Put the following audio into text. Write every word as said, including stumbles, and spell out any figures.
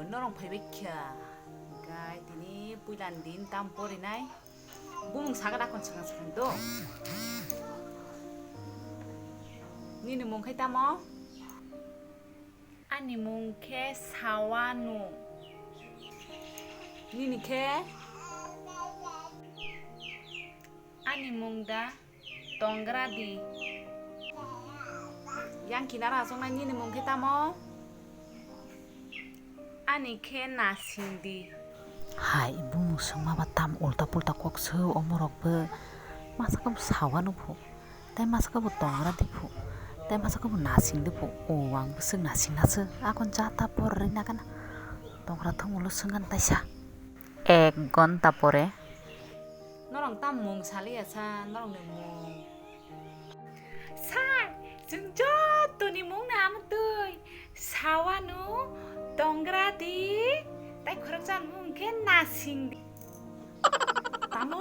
Norong phaibai kha. Hwnkhe tini puilani din tam porinai. Bumung sagra kon swkang swkang do. Nini mung khe tamo? Ani mung khe Sawanu. Nini khe? Ani mung da Tongradi. Yang kinaro achuknai nini mung khe tamo? Ani khe Nasingdi. Hai, bumung swngma ba tam ulta pulta kok sw omorok bo. Masa khe bo Sawanu phu, tei masa khe bo Tongradi phu, tei masa khe bo Nasingdi phu. O, ang bwswk Nasingna sw, akon jata por rina kana. Tongra thung ulo swngani taisa. Ek ghonta pore. Norok tam mung saliya sa, norokni mung? Sir, chwng jotoni mungno amtwi. Sawanu, Tongradi, tei khoroksa mung khe Nasingdi. Tamo?